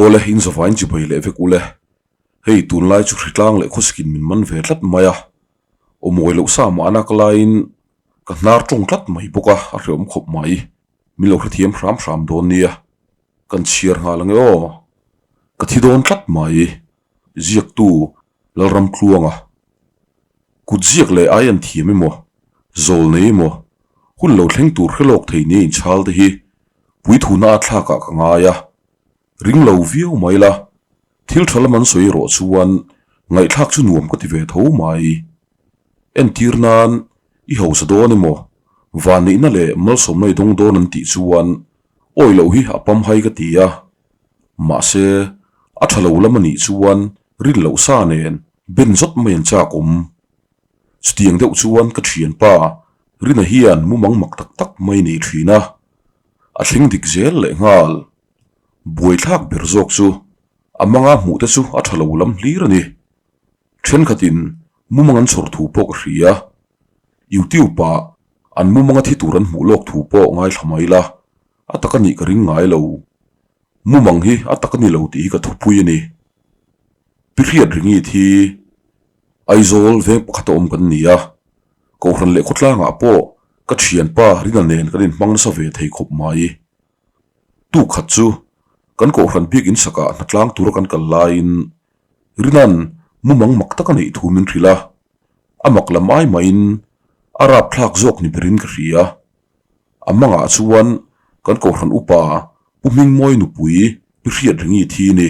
Awle, in zavain chibai leh vek ule. Hei tunlai chu hritlang leh khawsikin min man ve tlat mai a. Aw mawi loh sa mahna ka laiin ka hnar tawng tlat mai bawk a, a hreawm khawp mai. Min lo hrethiam hram hram dawn nia. Kan chhiar nghal ange aw. Ka thi dawn tlat mai. Ziaktu Lalramtluanga. Kut ziak leh ai an thiam emaw, zawl nei emaw, hun lo thleng tur hre lawk thei nia inchhal te hi puithuna a thlakah ka ngai a. Ring lo viau mai la, thil tha lam an sawi erawh chuan ngaihthlak chu nuam ka ti ve tho mai. Entir nan i hausa dawn emaw, vanneihna leh malsawmna i dawng dawn an tih chuan awi loh hi a pamhai ka ti a. Mahse, a tha lo lam a nih chuan rin loh sa nen ben zawt mai an chak awm. Chutiang deuh chuan ka thianpa Rina hian mumang mak tak tak mai nei thin a, a thleng dik zel leh nghal. Buaithlak ber zawk chu a manga hmuh te chu a tha lo lam hlir a ni. Thenkhatin mumang an chhawr thu pawh ka hria. YouTube ah an mumanga thi tur an hmuh lawk thu pawh ngaithla mai la, a tak a nih ka ring ngai lo. Mumang hi a tak a ni lo tih hi ka thupui a ni. Pi Hriat Ringit hi Aizawl veng pakhata awm kan ni a, Kohhran leh khawtlangah pawh ka thianpa Rina nen kan inhmang nasa ve thei khawp mai. Tuk khat chu kan Kohhran bik insakah hnatlang tura kan kal laiin Rina'n mumang mak tak a neih thu min hrilh a, a mak lam ai mahin a rapthlak zawk ni berin ka hria. A mangah chuan kan Kohhran upa Pu Hmingmawi nupui Pi Hriatringi thi ni.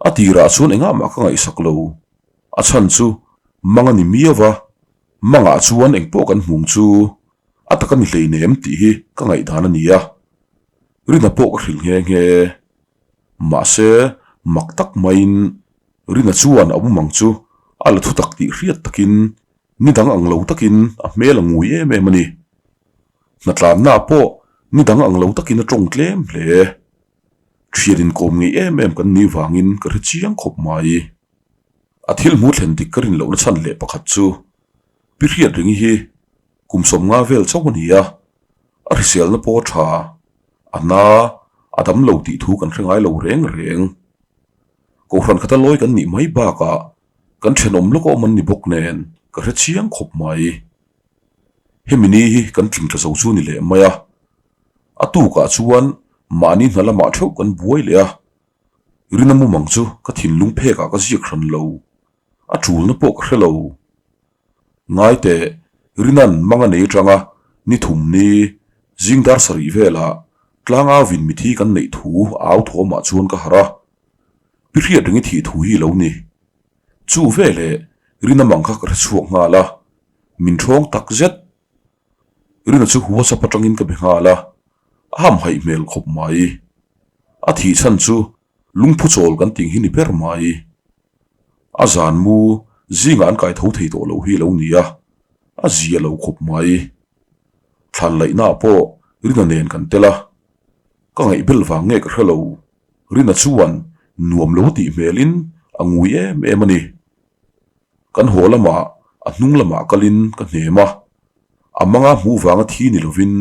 A tirah chuan engah mah ka ngaihsak lo. A chhan chu mang a ni miau va, mangah chuan engpawh kan hmung chu a tak a ni hleinem tih hi ka ngaihdan a ni a. Rina pawh ka hrilh nghe nghe. Mahse, mak tak maiin Rina chuan a mumang chu a la thutak tih hriat takin ni dang ang lo takin a hmel a ngui em em a ni. Hnatlanna pawh ni dang ang lo takin a tawng tlem hle. Thian inkawm ngei em em kan nih vangin ka hre chiang khawp mai. A thil hmu thlen dik ka rin lohna chhan leh pakhat chu Pi Hriatringi hi kum 50 vel chauh a ni a, a hriselna pawh a tha, a na, a dam lo tih thu kan hre ngai lo reng reng. Kohhran khata lawi kan nih mai bakah kan thenawm lawk a awm an ni bawk nen ka hre chiang khawp mai. Hemi ni hi kan tling tla zo chu ni leh mai a, a tukah chuan mahni hna lamah theuh kan buai leh a, Rina mumang chu ka thinlung phekah ka ziak hran lo, a tulna pawh ka hre lo. Ngai teh, Rina'n mang a nei atanga ni thum ni zing dar sarih velah tlanga vin mithi kan neih thu au thawmah chuan ka harh a, Pi Hriatringi thih thu hi lo ni. Chu veleh Rina mang kha ka hre chhuak nghal a, min thawng tak zet. Rina chu WhatsApp atangin ka be nghal a, a hamhaih hmel khawp mai. A thih chhan chu lungphu chawl kan ting hi ni ber mai. A zan mu zingah an kai tho thei tawh lo hi a lo ni a, a zia lo khawp mai. Thlan laihnaah pawh Rina nen kan tel a, ka ngaihbel vang nge ka hre lo. Rina chuan nuam lo tih hmelin a ngui em em a ni. Kan haw lamah a hnung lamah kalin ka hnem a, a manga hmuh vanga thi ni lovin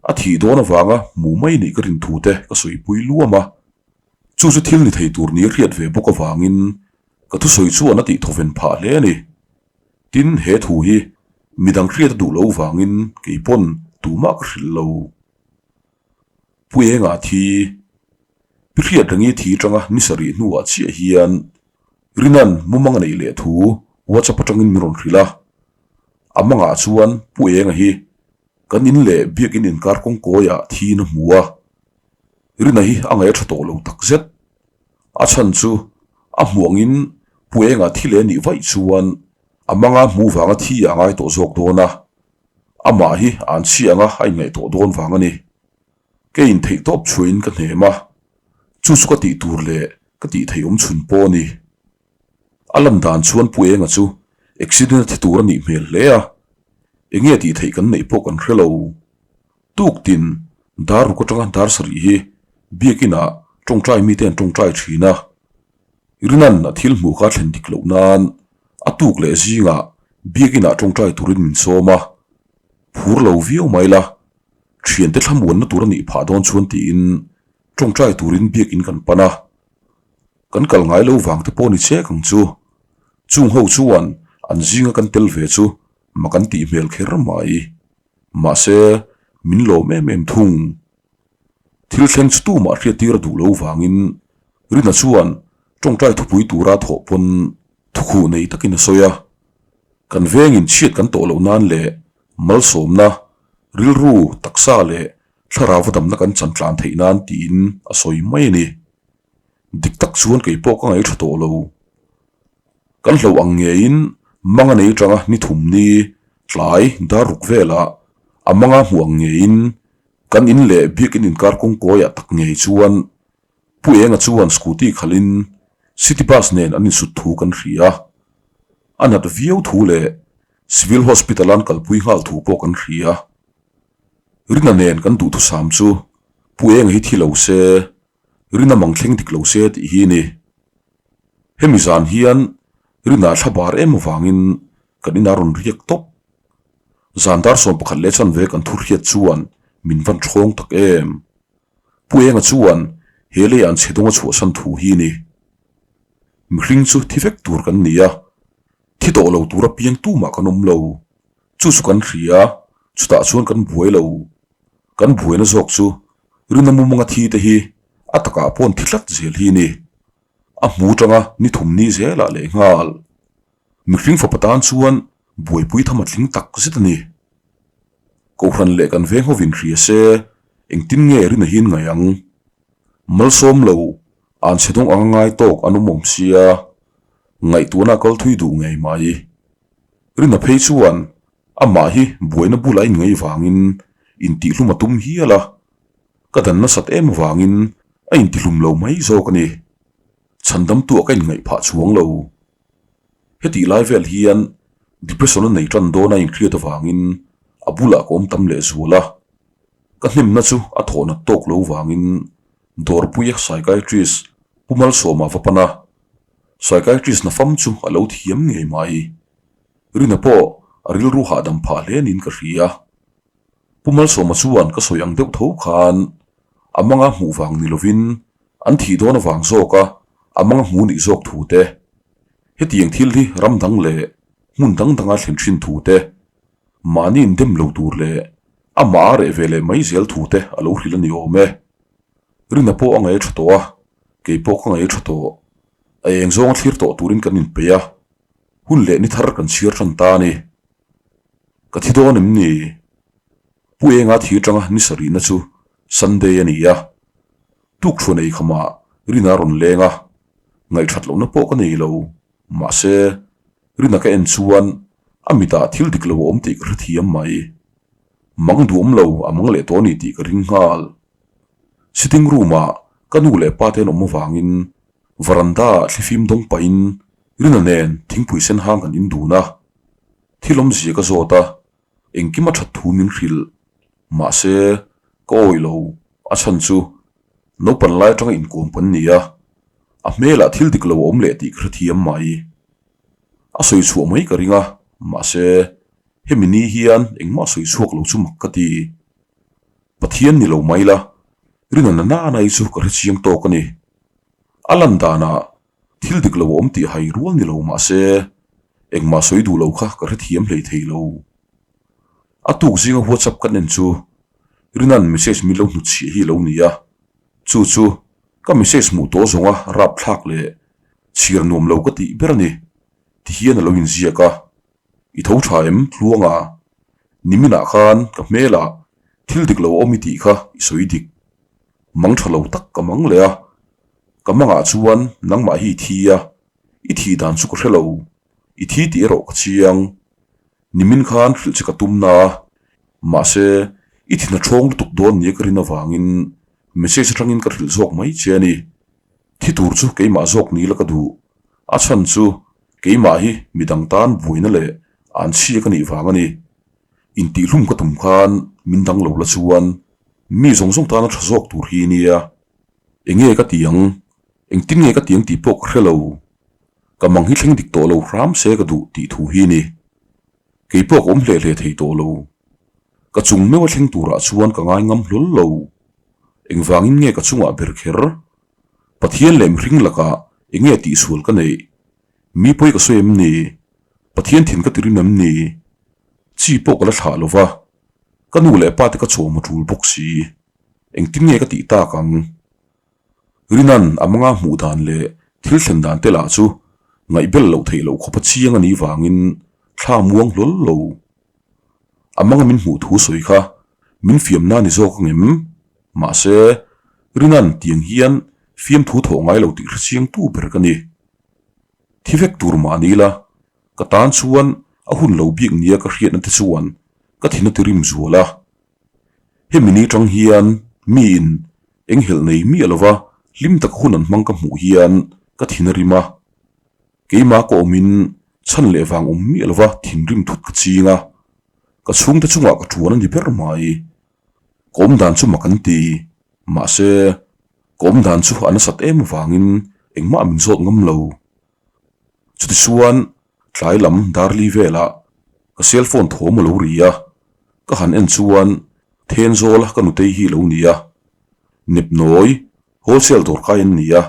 a thih dawn avanga hmuh mai nih ka rin thu te ka sawipui luam a. Chu chu thil ni thei tur ni a hriat ve bawk avangin ka thusawi chuan a tih thawven phah hle a ni. Tin, he thu hi midang hriat a duh loh vangin kei pawn tumah ka hrilh lo. Pu Enga thi, Pi Hriatrengi thi atanga ni sarih hnuah chiah hian Rinan mumang a neih leh thu WhatsApp atangin min rawn hrilh a. A mangah chuan Pu Enga hi kan in leh biakin inkar kawngkawiah thiin a hmu a. Rina hi a ngaih a tha tawh lo takzet. A chhan chu a hmuh angin Pu Enga thi leh a nih vaih chuan a manga hmuh vanga thi a ngai tawh zawk dawn a. Amah hi an chhi anga a inngaih tawh dawn vang a ni. Ke intheih tawp chhuahin ka hnem a, chu chu ka tih tur leh ka tih theih awm chhun pawh a ni. A lan dan chuan Pu Enga chu accident a thi tur a nih hmel hle a, enge tih theih kan neih pawh kan hre lo. Tuk tin dar ruk atanga dar sarih hi biakinah tawngtai mite an tawngtai thin a, Rinan a thil hmuh kha thlen dik loh nan a tuk leh zingah biakinah tawngtai turin min sawm a, phur lo viau mai la, thiante thlamuanna tur a nih phah dawn chuan tiin tawngtai turin biakin kan pan a. Kan kal ngai lo vang te pawh ni chek ang chu. Chung ho chuan an zinga kan tel ve chu mak an tih hmel kher mai. Mahse, min lawm em em thung. Thil thleng chu tumah hriattir a duh lo vangin Rina chuan tawngtai thupui tura thawh pawn thukhuh nei takin a sawi a. Kan vengin chhiat kan tawh loh nan leh malsawmna, rilru, taksa leh thlarau va damna kan chan tlan theih nan tiin a sawi mai a ni. Dik tak chuan kei pawh ka ngaih tha tawh lo. Kan hlo ang ngeiin manga nei tanga ni thum ni tlai dar ruk velah a manga hmuh ang ngeiin kan in leh biakin inkar kawngkawiah tak ngei chuan Pu Enga chuan scooty khalhin city bus nen an insut thu kan hria. A nat viau thu leh Civil Hospital-a an kalpui nghal thu pawh kan hria. Rina nen kan duhthusam chu Pu Enga hi thi lo se, Rina mang thleng dik lo se tih hi a ni. Hemi zan hian Rina thla bar em avangin kan inah rawn riak tawp. Zan dar 11 leh chanve kan thu hriat chuan min van thawng tak em. Pu Enga chuan he leiah an chhe dawng a chhuahsan thu hi a ni. Mihring chu thi vek tur kan ni a, thi tawh lo tura piang tumah kan awm lo. Chu chu kan hria, chutah chuan kan buai lo. Kan buaina zawk chu Rina mumanga thi te hi a takah paw'n thi tlat zel hi a ni. A hmu tanga ni thum ni zelah leh nghal. Mihring fapa tan chuan buaipui tham a tling tak zet a ni. Kohhran leh kan veng hovin hria se engtin nge Rina hian ngaih ang? Malsawm lo, an chhe dawng anga ngai tawk an awm awm sia, ngaihtuahna a kal thui duh ngei mai. Rina phei chuan amah hi buaina bulah a inngaih vangin intihhlum a tum hial a, ka dan nasat em avangin a intihlum lo mai zawk a ni. Chhandamtuah ka inngaih phah chuang lo. Hetih lai vel hian depression a nei tan dawn a inhriat avangin a bulah ka awm tam lehzual a, ka hnemna chu a thawh nat tawk lo vangin Dawrpuia psychiatrist Pu Malsawma va pan a, Psychiatrist na fam chu a lo thiam ngei mai. Rina pawh a rilru hahdam phah hle niin ka hria. Pu Malsawma chuan ka sawi ang deuh tho khan a manga hmuh vang ni lovin an thih dawn avang zawka a manga hmu nih zawk thu te, hetiang thil hi ram dang leh hmun dang danga thlen thin thu te, mahni indem lo tur leh amah a reh ve leh mai zel thu te a lo hrilh a ni awm e. Rina pawh a ngaih a tha tawh a, kei pawh ka ngaih a tha tawh. A eng zawnga thlir tawh turin kan inpeih a, hun leh ni thar kan chhiar tan ta a ni. Ka thi dawn em ni? Pu Enga thi atanga ni sarihna chu Sunday a ni a, tukthuan ei khamah Rina a rawn leng a, ngaihthat lohna pawh ka nei lo. Mahse, Rina ka en chuan a mitah thil dik lo a awm tih ka hrethiam mai. Mang duhawm lo a mang leh tawh a ni tih ka ring nghal. Sitting room-ah ka nu leh pa te an awm avangin veranda-ah thlifim dawng pahin Rina nen thingpui sen hang kan in dun a. Thil awmzia ka zawt a, engkim a that thu min hrilh. Mahse, ka awih lo, a chhan chu naupan lai atanga inkawm kan ni a, a hmelah thil dik lo a awm leh tih ka hrethiam mai. A sawi chhuah mai ka ring a, mahse, hemi ni hian engmah sawi chhuak lo chu mak ka ti. Pathian ni lo mai la, Rina na nana hi chu ka hre chiang tawk a ni. A lan danah thil dik lo a awm tih hai rual ni lo mah se, engmah sawi duh lo kha ka hrethiam hlei thei lo. A tuk zinga WhatsApp kan en chu Rina'n message min lo hnutchhiah hi a lo ni a, chu chu ka message hmuh tawh zawnga rapthlak leh chhiar nuam lo ka tih ber a ni tihian a lo inziak a. I tho tha em Tluanga? Niminah khan ka hmelah thil dik lo a awm i tih kha i sawi dik. Mang tha lo tak ka mang leh a, ka mangah chuan nangmah hi i thi a, i thih dan chu ka hre lo, i thi tih erawh ka chiang. Nimin khan hrilh che ka tum na a, mahse i thin a thawng lutuk dawn nia ka rin avangin message atangin ka hrilh zawk mai che a ni. Thi tur chu keimah zawk ni la ka duh, a chhan chu Keimah hi midang tan buaina leh an chhia ka nih vang a ni. Intihhlum ka tum khan min dang lo la chuan mi zawng zawng tana tha zawk tur hi nia. Enge ka ti ang? Engtin nge ka ti ang tih pawh ka hre lo. Ka mang hi thleng dik tawh lo hram se ka duh tih thu hi ni. Kei pawh ka awm hle hle thei tawh lo. Ka chung meuh a thleng turah chuan ka ngai ngam hlawl lo. Engvangin nge ka chungah ber kher? Pathian leh mihring lakah. Enge tihsual ka neih? Mi pawi ka sawi em ni? Pathian thin ka ti rim em ni? Chi pawh ka la thlah lo va, ka nu leh pa te ka chawm a tul bawk si. Engtin nge ka tih tak ang? Rinan a manga hmuh dan leh thil thlen dan te lah chu ngaihbel loh theih loh khawpa chiang a nih vangin thla muang hlawl lo. A manga min hmuh thu sawi kha min fiamna ni zawk ang em? Mahse, Rinan tiang hian fiamthu thawh ngai lo tih hrechiang tu ber ka ni. Thi vek tur mah ni la, ka tan chuan a hun lo bik nia ka hriatna te chuan ka thin a ti rim zual a. Hemi ni tang hian miin eng helh nei miah lova hlim taka hun an hmang ka hmuh hian ka thin a rim a. Keimah ka awmin chhan leh vang awm miah lova thinrim thut ka ching a, ka chhungte chungah ka tuan a ni ber mai. Ka awm dan chu mak an ti, mahse ka awm dan chu a nasat em avangin engmah min zawt ngam lo. Chutichuan tlai lam darli velah ka cellphone thawm a lo ri a, ka han en chuan Thenzawl ka nutei hi a lo ni a, Nepnawi wholesale dawrkai an ni a,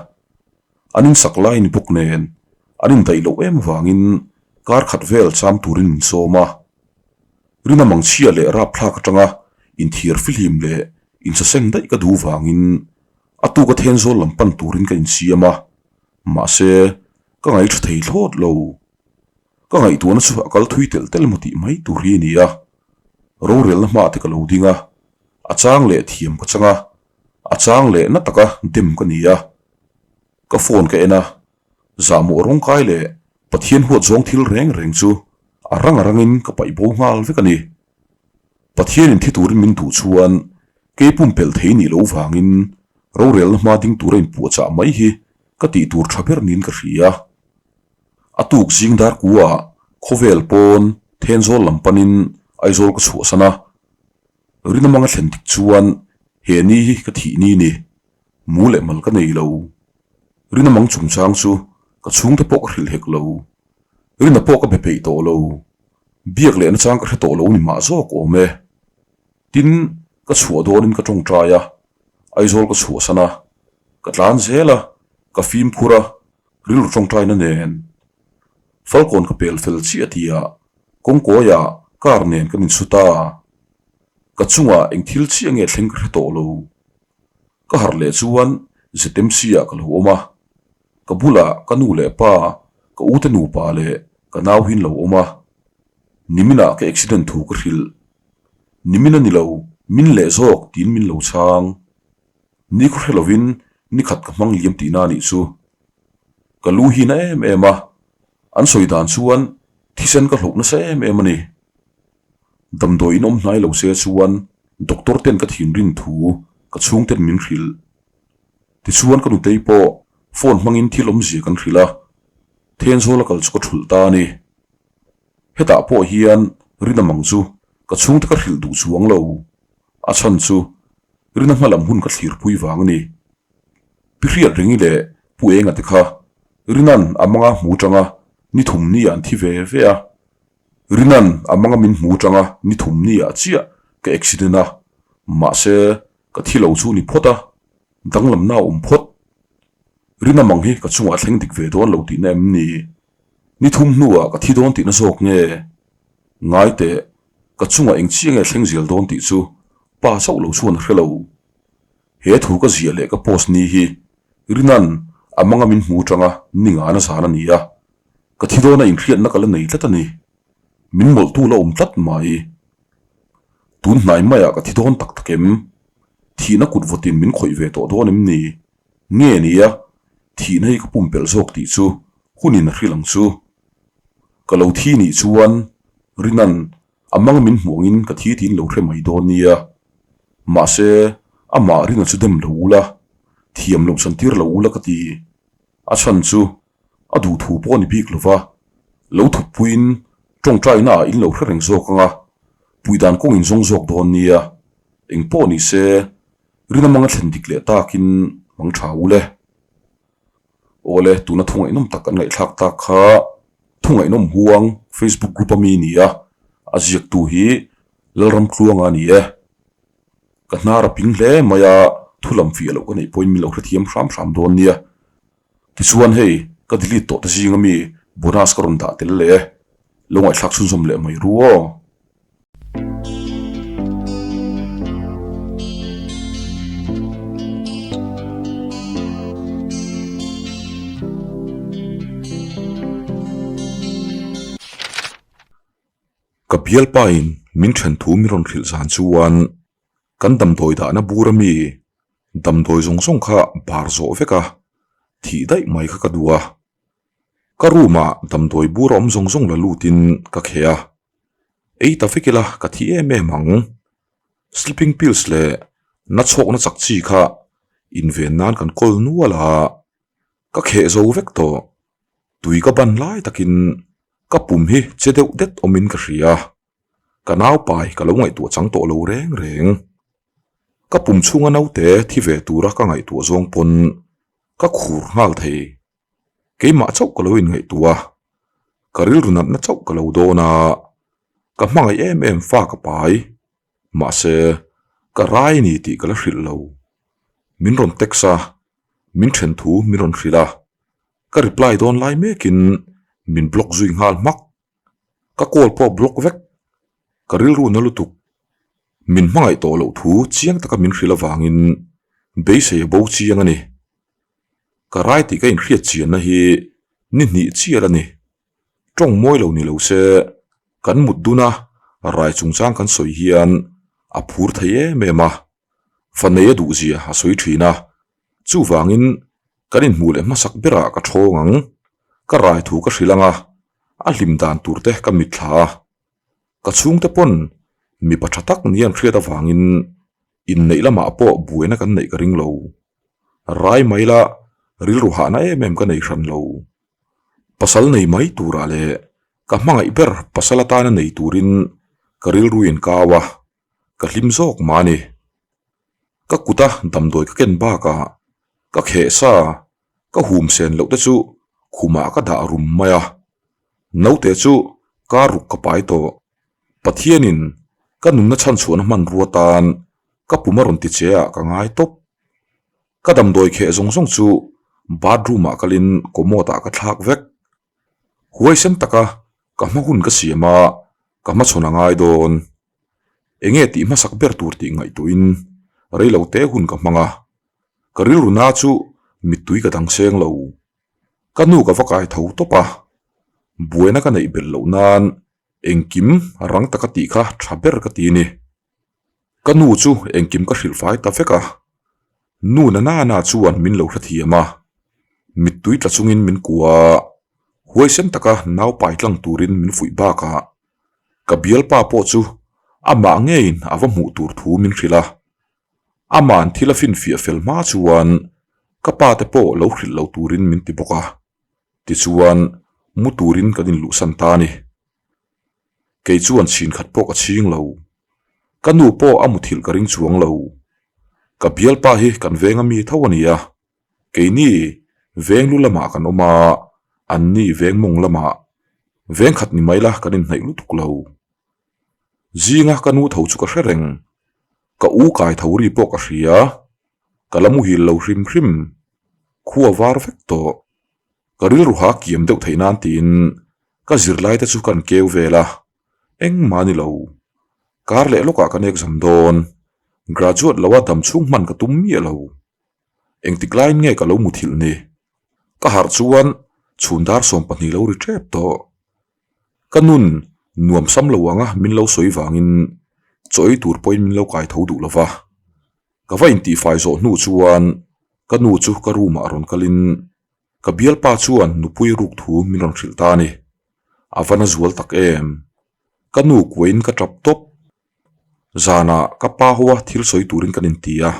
an insak lai ni bawk nen an indaih loh em avangin kar khat vel cham turin min sawm a. Rina mangchhia leh rapthlak atanga inthiar fihlim leh insaseng daih ka duh vangin a tuka Thenzawl lam pan turin ka insiam a, mahse ka ngaihṭha thei thlawt lo. Ka ngaihtuahna chu a kal thui telh telh emaw tih mai tur hi a ni a, rorelna hmaah te ka lo ding a, a chang leh thiam ka chang a, a chang leh na taka dem ka ni a. Ka phone ka en a, zahmawh rawngkai leh Pathian huat zawng thil reng reng chu a rang a rangin ka paih bo nghal vek a ni. Pathianin thi turin min duh chuan kei pumpelh thei nih loh vangin rorelna hma ding tura inpuahchah mai hi ka tih tur tha ber niin ka hria. A tuk zing dar kuaah khawvel pawn Thenzawl lam panin Aizawl ka chhuahsan a, Rinamanga thlen dik chuan he ni hi ka thih ni ni. Mu leh mal ka nei lo. Rinamang chungchang chu ka chhungte pawh ka hrilh hek lo. Rina pawh ka be peih tawh lo. Biak leh nachang ka hre tawh lo ni mah zawk awm e. Tin, ka chhuah dawnin ka tawngtai a, Aizawl ka chhuahsan a, ka tlan zel a, ka fimkhur a, rilru tawngtaina nen. Falkawn ka pel fel chiah tia kawngkawiah car nen kan insu ta. Ka chungah eng thil chiah nge thleng ka hre tawh lo. Ka harh leh chuan ZMC ah ka lo awm a, ka bulah ka nu leh pa, ka ute nupa leh ka nau hi an lo awm a. Niminah ka accident thu ka hrilh. Nimin a ni lo, min leh zawk tiin min lo chhang. Ni khaw hre lovin ni khat ka hmang liam tihna a nih chu. Ka lu hi na em em a, an sawi dan chuan thisen ka hlauh nasa em em a ni. Damdawi in awm hnai lo se chuan doctor ten ka thinrim thu ka chhung ten min hrilh. Tichuan ka nutei pawh phone hmangin thil awmzia kan hrilh a, Thenzawl a kal chu ka thulh ta a ni. Hetah pawh hian Rina mang chu ka chhungte ka hrilh duh chuang lo, a chhan chu Rina hma lam hun ka thlirpui vang a ni. Pi Hriat Ringi leh Pu Enga te kha Rina'n a manga hmu tanga ni thum ni ah an thi ve ve a. Rina'n a manga min hmu tanga ni thum ni ah chiah ka accident a, mahse ka thi lo chu ni phawt a, danglamna a awm phawt. Rina mang hi ka chungah a thleng dik ve dawn lo tihna em ni? Ni thum hnuah ka thi dawn tihna zawk nge? Ngai teh, ka chungah eng chiah nge thleng zel dawn tih chu pa chauh lo chuan a hre lo. He thu ka ziah leh ka post ni hi Rinan a manga min hmu tanga ni ngana zan a ni a, ka thi dawna inhriatna ka la nei tlat a ni. Min mawlhtu la awm tlat mai. Tun hnai maiah ka thi dawn tak tak em? Thihna kut vawtin min khawih ve tawh dawn em ni? Nge nia, thihna hi ka pumpelh zawk tih chu hunin a hrilh ang chu. Ka lo thi nih chuan Rinan A mang min hmuh angin ka thi tiin lo hre mai dawn nia. Mahse, amah Rina chu dem lo ula, thiam loh chan tir lo ula ka ti. A chhan chu a duh thu pawh a ni bik lova, lo thutpuiin tawngtaina ah in lo hre reng zawk anga, puihdan kawng in zawng zawk dawn nia. Eng pawh ni se, Rina manga thlen dik leh takin mang tha ule. Awle, tuna thu ngaihnawm tak kan ngaihthlak tak kha thu ngaihnawm huang Facebook group a mi ni a, a ziaktu hi Lalramtluanga a ni e. Ka hnar a ping hle mai a, thu lam fiah loh ka neih pawhin min lo hrethiam hram hram dawn nia. Tichuan hei ka delete tawh te zing ami bonus ka rawn dah tel leh e, lo ngaihthlak chhunzawm leh mai ru aw. Ka bialpain min then thu min rawn hrilh zan chuan kan damdawi dahna bur ami damdawi zawng zawng kha bar zawh vek a, thih daih mai kha ka duh a. Ka room ah damdawi bur a awm zawng zawng la lutin ka kheh a, ei ta vek ila ka thi em em ang. Sleeping pills leh na chhawkna chak chi kha inven nan kan kawl nual a, ka kheh zo vek tawh. Tui ka ban lai takin ka pum hi che deuh det awmin ka hria. Ka naupai ka lo ngaihtuah chang tawh lo reng reng. Ka pum chhunga naute thi ve tura ka ngaihtuah zawng pawn ka khur nghal thei. Keimah chauh ka lo inngaihtuah a, ka rilru natna chauh ka lo dawn a, ka hmangaih em em fa ka pai. Mahse, ka rai ni tih ka la hrilh lo. Min rawn text a, min then thu min rawn hrilh a, ka reply dawn lai mekin min block zui nghal hmak. Ka call pawh block vek, ka rilru na lutuk. Min hmangaih tawh loh thu chiang taka min hrilh avangin beisei a bo chiang a ni. Ka rai tih ka inhriat chianna hi ni hnih chial a ni. Tawng mawi lo ni lo se, kan mut dun a, rai chungchang kan sawi hian a phur thei em em a, fa nei a duhzia a sawi thin a, chuvangin kan inhmuh leh hmasak berah ka thawng ang, ka rai thu ka hrilh ang a, a hlim dan tur te ka mitthla a, ka chhungte pawn mipa tha tak ni an hriat avangin inneih lamah pawh buaina kan neih ka ring lo. Rai mai la rilru hahna em em ka nei hran lo. Pasal nei mai turah leh ka hmangaih ber pasal atana nei turin ka rilru inkau a, ka hlim zawk mah a ni. Ka kuta damdawi ka ken bakah ka kheh sa ka hum sen loh te chu khumah ka dah rum mai a, naute chu kar ruk ka pai tawh. Pathianin ka nunna chhanchhuahna hmanrua tan ka pum a rawn ti che ah ka ngai tawp. Ka damdawi kheh zawng zawng chu bathroom ah kalin commode ah ka thlak vek. Huaisen taka ka hma hun ka siam a, ka hmachhawn a ngai dawn. Enge tih hmasak ber tur tih ngaihtuahin reilo te hun ka hmang a, ka rilru na chu mittui ka dang seng lo. Ka nu ka va kai tho tawp a, buaina ka neih belh loh nan engkim rang taka tih kha tha ber ka ti ni. Ka nu chu engkim ka hrilh fai ta vek a, nu na nana chuan min lo hrethiam a, mittui tla chungin min kua a, huaisen taka nau pai tlang turin min fuih bakah ka bialpa pawh chu amah ngeiin a va hmuh tur thu min hrilh a, ama'n thil a finfiah fel hma chuan ka pa te pawh lo hrilh lo turin min ti bawk a, tichuan mu turin kan inluhsan ta a ni. Kei chuan chhin khat pawh ka chhing lo. Ka nu pawh a muthilh ka ring chuang lo. Ka bialpa hi kan veng ami tho a ni a, keini veng lu lamah kan awm a, anni veng mawng lamah veng khat ni mai la kan inhnaih lutuk lo. Zinga ka nu tho chu ka hre reng, ka u kai tho ri pawh ka hria, ka la muhil lo hrim hrim, khua var vek tawh. Ka rilru ha kiam deuh theih nan tiin ka zirlai te chu kan keu vel a, engmah ni lo. Kar leh lawkah kan exam dawn, graduate loa dam chhung hman ka tum miah lo. Engtik laiin nge ka lo muthilh ni? Ka harh chuan chhun dar 12 lo ri tep tawh. Ka nun nuam sam lo anga min lo sawi vangin chaw ei tur pawhin min lo kai tho duh lo va. Ka va intihfai zawh hnu chuan ka nu chu ka room ah rawn kalin ka bialpa chuan nupui ruk thu min rawn hrilh ta a ni. A va na zual tak em? Ka nu kuain ka tap tawp. Zanah ka pa hoa thil sawi turin kan inti a,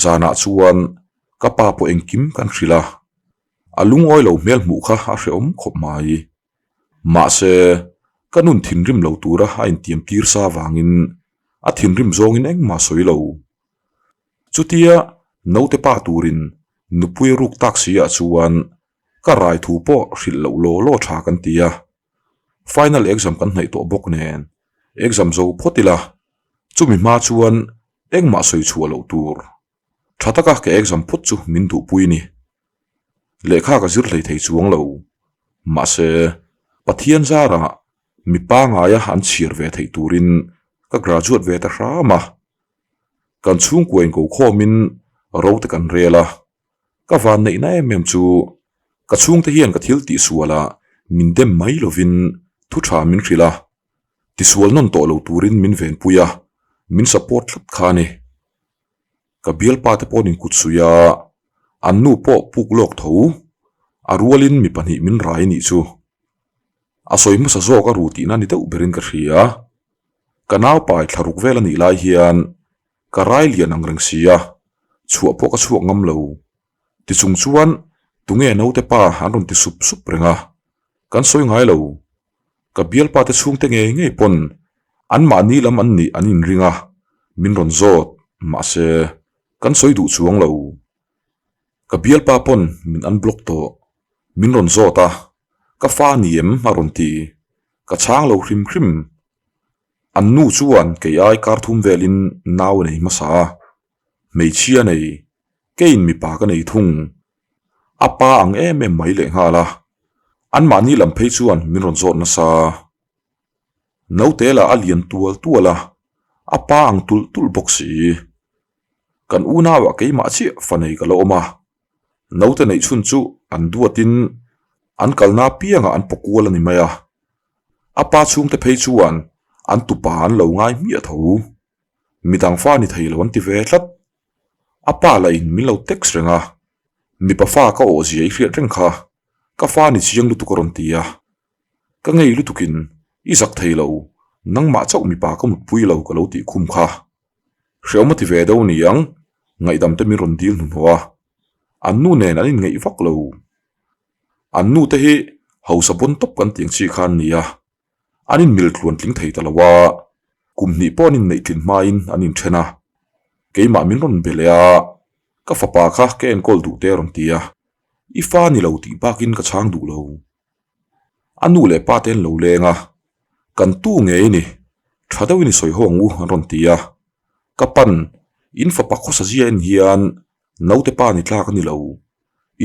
zanah chuan ka pa pawh engkim kan hrilh a, a lungawi lo hmel hmuh kha a hrehawm khawp mai. Mahse, ka nun thinrim lo tura a intiam tir sa avangin a thinrim zawngin engmah sawi lo. Chutia naute pa turin nupui ruk tak si ah chuan ka rai thu pawh hrilh loh law law tha kan ti a. Final exam kan hnaih tawh bawk nen exam zo phawt ila, chumi hma chuan engmah sawi chhuah loh tur. Tha taka ka exam phawt chu min duhpui ni. Lehkha ka zir hlei thei chuang lo. Mahse, Pathian zarah mi pangaia an chhiar ve theih turin ka graduate ve ta hram a. Kan chhungkua in ko khawmin ro te kan rel a. Ka van neihna em em chu ka chhungte hian ka thil tihsualah min dem mai lovin thu tha min hrilh a, tisual nawn tawh lo turin min venpui a, min support tlat kha a ni. Ka bialpa te paw'n inkut suih a, an nu pawh puk lawk tho, a rualin mi pahnih min rai nih chu. A sawi hmasa zawk a ru tihna ni deuh berin ka hria. Ka naupai thla ruk vel a nih lai hian ka rai lian ang reng si a, chhuah pawh ka chhuak ngam lo. Tichung chuan tunge naute pa an rawn ti sup sup reng a, kan sawi ngai lo. Ka bialpa te chhungte ngei ngei pawn anmahni lam an nih an inring a, min rawn zawt, mahse kan sawi duh chuang lo. Ka bialpa pawn min unblock tawh, min rawn zawt a, ka fa ni em a rawn ti, ka chhang lo hrim hrim. An nu chuan kei ai kar thum velin nau a nei hmasa a, hmeichhia nei, keiin mipa ka nei thung. A pa ang em em mai lehnghal a, anmahni lam phei chuan min rawn zawt nasa. Naute lah a lian tual tual a, a pa ang tulh tulh bawk si. Kan unauah keimah chiah fa nei ka la awm a, naute neih chhun chu an duatin an kalna apiangah an paw kual a ni mai a. A pa chhungte phei chuan an tupa an lo ngai hmiah tho. Midang fa ni thei lo an ti ve tlat. A pa lah in min lo text reng a, mipa fa ka awh zia i hriat reng kha, ka fa ni chiang lutuk a rawn ti a. Ka ngei lutukin i zak thei lo, nangmah chauh mipa ka mutpui lo ka lo tih khum kha. Hreawm a ti ve deuh niang, ngaihdam te min rawn dil hnuhnawh a. An nu nen an inngeih vak lo. An nu te hi hausa bawn tawp kan tih ang chi kha an ni a, an inmil tluan tling thei ta lo a, kum hnih pawh an inneih tlin hmain an inthen a, keimah min rawn be leh a, ka fapa kha ka enkawl duh te a rawn ti a, i fa ni lo tih bakin ka chhang duh lo. A nu leh pa te an lo leng a, kan tu ngei ni, tha deuhin i sawi ho ang u an rawn ti a, ka pan, in fapa khawsa zia en hian naute pa ni tlak a ni lo.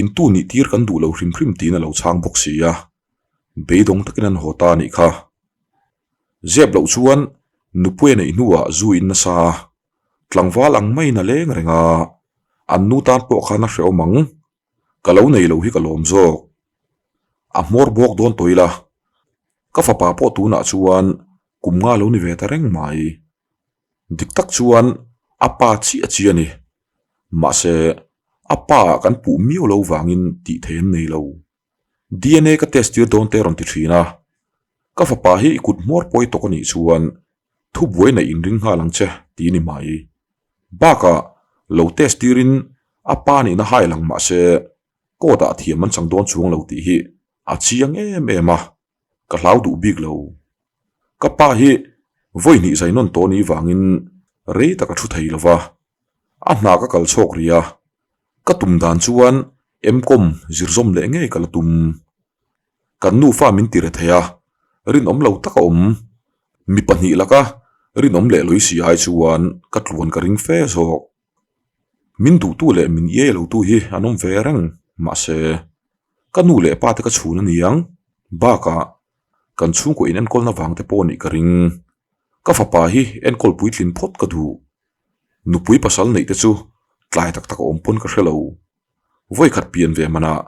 Intu nih tir kan duh lo hrim hrim tiin a lo chhang bawk si a, beidawng takin an haw ta a nih kha. Zep loh chuan nupui a neih hnuah zu in nasa a, tlangval ang maiin a leng reng a, an nu tan pawh khan a hrehawm ang, ka lo nei lo hi ka lawm zawk. A hmawr bawk dawn tawh ila, ka fapa pawh tunah chuan kum nga lo ni ve ta reng mai. Dik tak chuan a pa chiah chiah a ni. Mahse, a pa ah kan puh miau lo vangin tih thei an nei lo. DNA ka test tir dawn te a rawn ti thin a. Ka fapa hi i kut hmawr pawi tawk a nih chuan thubuai neih inring nghal ang che ti ni mai. Bakah lo test tirin a pa nihna hai lang mahse court ah thiam an chang dawn chuang lo tih hi a chiang em em a. Ka hlau duh bik lo. Ka pa hi vawi hnih zai nawn tawh ni vangin rei tak a thu thei lo va, a hna ka kal chhawk rih a, ka tum dan chuan M-com zir zawm leh ngei ka la tum. Kan nufa min ti re thei a, rinawm lo tak a awm. Mi pahnih laka rinawm leh lawi si ai chuan ka tluan ka ring fe zawk. Min duhtu leh min iai lotu hi an awm ve reng, mahse ka nu leh pa te ka chhun a ni ang. Bakah kan chhungkaw in enkawlna vang te pawh nih ka ring. Ka fapa hi enkawl puitlin phawt ka duh. Nupui pasal neih te chu tlai tak tak a awm pawn ka hre lo. Vawikhat pian ve manah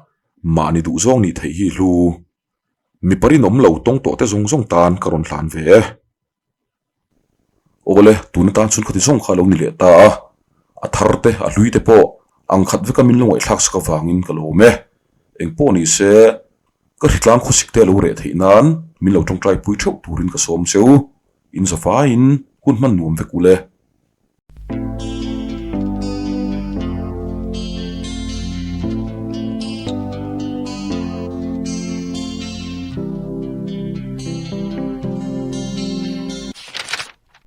mahni duhzawng nih theih hi hlu. Mipa rinawm lo tawng tawh te zawng zawng tan ka rawn hlan ve e. Awle, tun atan chuan khati zawng kha a lo ni leh ta a, a thar te, a hlui te pawh ang khat veka min lo ngaihthlak sak avangin ka lawm e. Engpawh ni se, ka hritlang khawsik te a lo reh theih nan min lo tawngtai pui theuh turin ka sawm cheu. In za faiin hun hman nuam vek ule.